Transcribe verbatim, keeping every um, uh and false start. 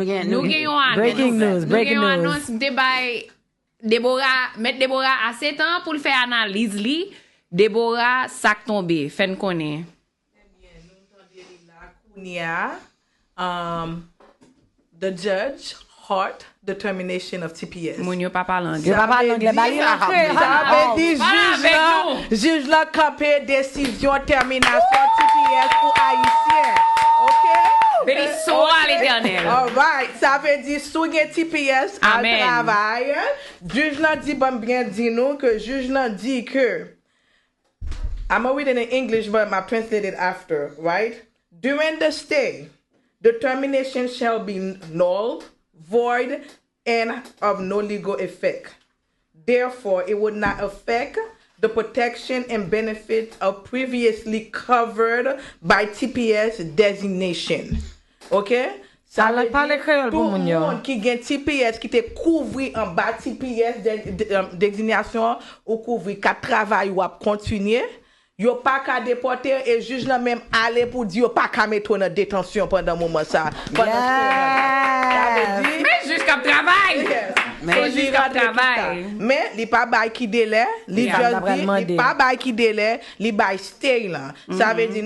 Nou gen yon anons. Breaking news, Nou breaking gen yon news. Anons, m te bay Deborah, mèt Deborah ase tan pou l fè analiz li. Deborah, sa k tonbe, fè n konnen. Kounye a, um, the judge halt the termination of T P S. Moun yo pa pale anglè. Yo pa pale anglè, ba li nan kreyòl. Sa vle di Pale jij avèk la, nou. Jij la kanpe desizyon tèminasyon T P S pou Ayisyen. OK? Beni swa Letènèl. Alright. Sa vle di si w gen T P S, al Amen. Travay. Jij la di, ban m byen di nou ke jij la di ke I'm gonna read it in English, but I'll translate it after, right? During the stay, the termination shall be null, void, and of no legal effect. Therefore, it would not affect the protection and benefits of previously covered by T P S designation. OK? Sa Pale, pale kreyòl pou moun yo. Tout moun ki gen T P S, ki te kouvri anba T P S de, de, um, designation, ou kouvri kat travay ou ap kontinye. Yo pa ka depòte, e jij la menm ale pou di yo pa ka mete w nan detansyon pandan moman sa. Pandan Yes. Sa vle di, Men jij k ap travay. yes. Men jij k ap travay. Men li pa bay ki delè, li Yeah. just Li pa pral di, mande. Li pa bay ki delè, li bay stay la. Sa vle di